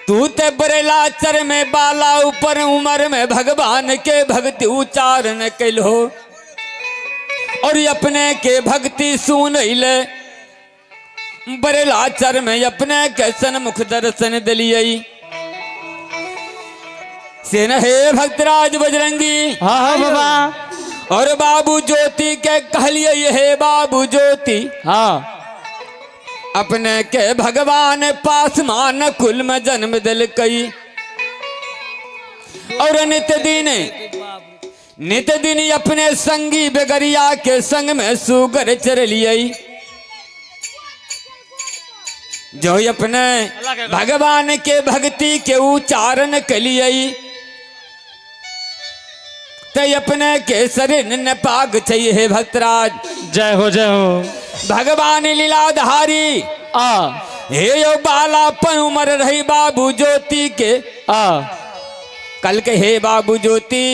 तू ते बरेला चर में बाला ऊपर उम्र में भगवान के भक्ति उच्चारण कैलो और अपने के भक्ति सुन ले बरेला चर में अपने के सन्मुख दर्शन दिलिये। से न हे भक्तराज बजरंगी। हाँ हाँ बाबा। और बाबू ज्योति के कहलिए हे बाबू ज्योति, हाँ अपने के भगवान पासमान कुल में जन्म दिल कई और नित दिन अपने संगी बेगरिया के संग में सुगर चर लिये। जो अपने भगवान के भक्ति के उच्चारण कलिए ते अपने के शरीर न पाग चाहिए। हे भक्तराज जय हो जय हो। भगवान लीलाधारी आ हे यो बालापन उम्र रही बाबू ज्योति के आ कल के हे बाबू ज्योति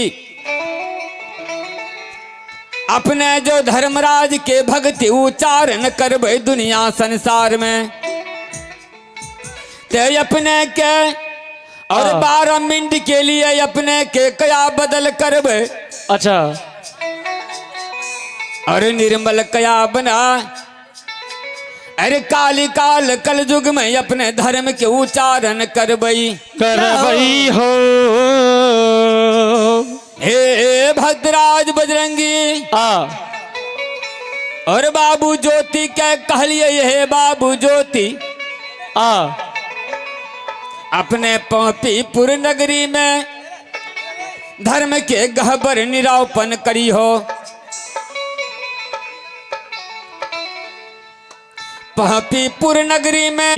अपने जो धर्मराज के भक्ति उच्चारण करबे दुनिया संसार में ते अपने के और हाँ। 12 मिनट के लिए अपने के कया बदल करबे अच्छा और निर्मल कया बना अरे काली काल कलयुग में अपने धर्म के उच्चारण करबई करबई हो। हे भद्राज बजरंगी। आ और बाबू ज्योति के कहलिए हे बाबू ज्योति आ अपने पीपुर नगरी में धर्म के गहबर निरापन करी हो। पीपुर नगरी में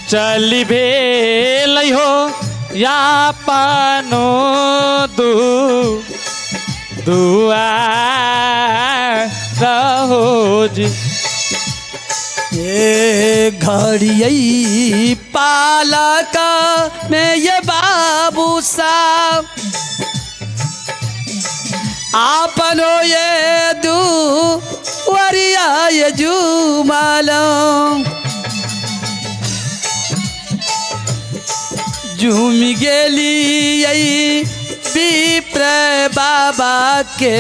चली भेल हो या पानो दू दुआ रहो जी। ये घड़ियई पालक में ये बाबू साहब आपनो ये दू वरिया ये जुमालो झूम गेली विप्र बाबा के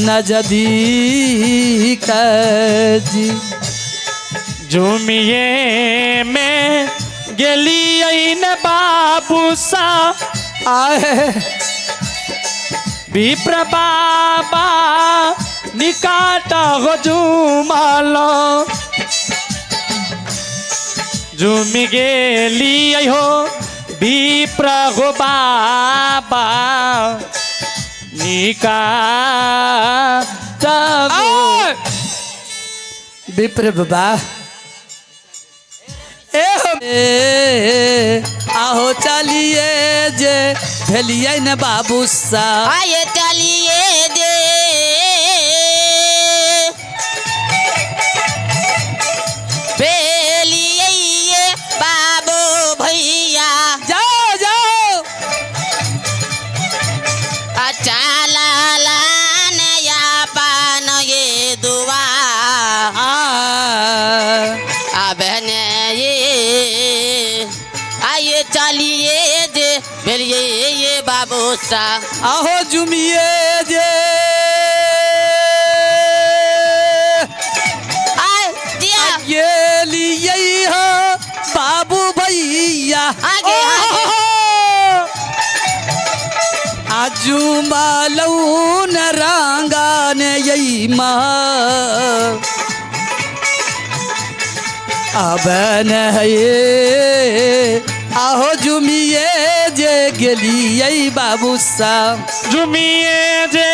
नजदीक जी। झूमिए में गेली न बाबू सा आए विप्र बाबा निकाट हो झूमालो झूमि गेली हो विप्र हो बाबा निकाट हो। विप्र बाबा ए हो ए, आहो चलिए जे भेलिए न बाबू साहब। आए चलिए जे भेलिए बाबू भैया। जाओ जाओ। अच्छा लाला नया पान ये दुआ आ अब ने ये आइए चलिए जे भेलिए ये बाबू साहब। आहो जुमिए जे आए जिया ये लिए हो बाबू भैया। आगे आगे आजू मालून रांगा ने यही माँ अब ये आहो जुमिए जे गेलिए बाबू साहब। झुमिए जे